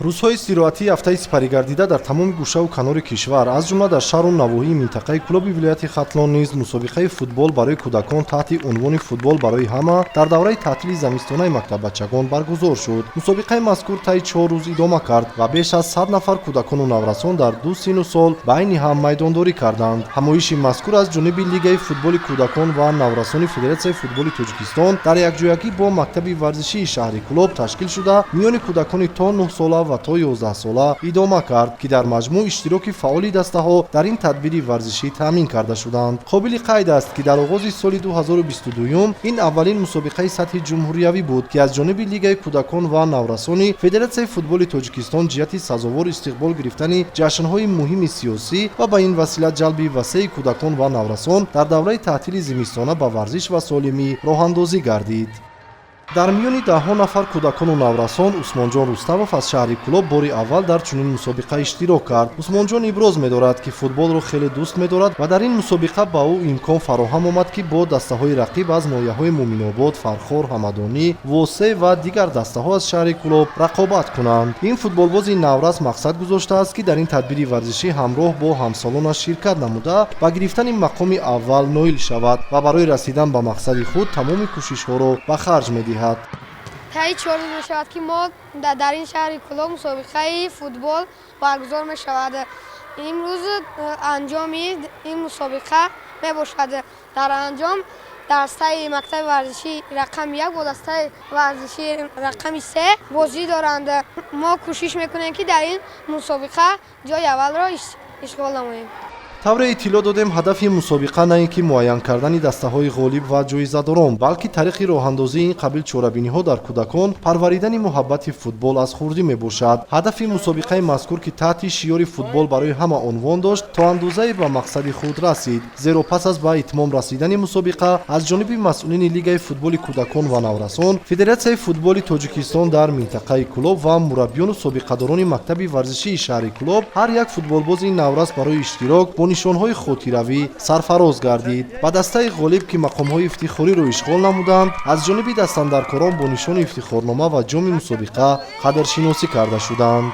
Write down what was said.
Рӯзҳои истироҳатии ҳафтаи сипаригардида дар тамоми гӯшаву канори кишвар, аз ҷумла дар шаҳру навоҳии минтақаи Кӯлоби вилояти Хатлон низ мусобиқаи футбол барои кӯдакон таҳти унвони «Футбол барои ҳама» дар давраи таътили зимистонаи мактаббачагон баргузор шуд. Мусобиқаи мазкур таи 4 рӯз идома кард ва беш аз 100 нафар кӯдакону наврасон дар ду синну сол байни ҳам майдондорӣ карданд. Ҳамоиши мазкур аз ҷониби Лигаи футболи кӯдакон ва наврасони Федератсияи футболи Тоҷикистон дар якҷоягӣ бо мактаби варзишии шаҳри Кӯлоб ташкил шуда, миёни кӯдакони то 9 сола ва то 11 сола идома кард, ки дар маҷмӯъ иштироки фаъоли дастаҳо дар ин тадбири варзишӣ таъмин карда шуданд. Қобили қайд аст, ки дар оғози соли 2022 ин аввалин мусобиқаи сатҳи ҷумҳуриявӣ буд, ки аз ҷониби Лигаи кӯдакон ва наврасони Федератсияи футболи Тоҷикистон ҷиҳати сазовор истиқбол гирифтани ҷашнҳои муҳими сиёсӣ ва ба ин васила ҷалби васеи кӯдакон ва наврасон дар давраи таътили зимистона ба варзиш ва солимӣ роҳандозӣ гардид. Дар миёни даҳҳо нафар кӯдакону наврасон Усмонҷон Рустамов аз шаҳри Кӯлоб бори аввал дар чунин мусобиқа иштирок кард. Усмонҷон иброз медорад, ки футболро хеле дӯст медорад ва дар ин мусобиқа ба ӯ имкон фароҳам омад, ки бо дастаҳои рақиб аз ноҳияҳои Муъминобод, Фархор, Ҳамадонӣ, Восе ва дигар дастаҳо аз шаҳри Кӯлоб рақобат кунанд. Ин футболбози наврас мақсад гузоштааст, ки дар ин тадбири варзишӣ ҳамроҳ бо ҳамсолонаш ширкат намуда, ба гирифтани мақоми аввал ноил шавад ва барои расидан ба мақсади худ тамоми кӯшишҳоро ба харҷ медиҳад. Таи 4 рӯз мешавад, ки мо дар ин шаҳри Кӯлоб мусобиқаи футбол баргузор мешавад. Имрӯз анҷоми ин мусобиқа мебошад. Дар анҷом дастаи мактаби варзишии рақами 1 бо дастаи варзишии рақами 3 бозӣ доранд. Мо кӯшиш мекунем, ки дар ин мусобиқа ҷои аввалро ишғол намоем. Тавре иттилоъ додем, ҳадафи мусобиқа на ин ки муайян кардани дастаҳои ғолиб ва ҷоизадорон, балки тариқи роҳандозии ин қабил чорабиниҳо дар кӯдакон парваридани муҳаббати футбол аз хурдӣ мебошад. Ҳадафи мусобиқаи мазкур, ки таҳти шиёри «Футбол барои ҳама» унвон дошт, то андозае ба мақсади худ расид, зеро пас аз ба итмом расидани мусобиқа аз ҷониби масъулини Лигаи футболи кӯдакон ва наврасон Федератсияи футболи Тоҷикистон дар минтақаи Кӯлоб ва мураббиёну собиқадорони мактаби варзишии шаҳри Кӯлоб ҳар як футболбози наврас барои иштирок бо нишонҳои хотиравӣ сарфароз гардид. Ба дастаи ғолиб, ки мақомҳои ифтихориро ишғол намуданд, аз ҷониби дастандаркорон бо нишони ифтихорнома ва ҷоми мусобиқа қадршиносӣ карда шуданд.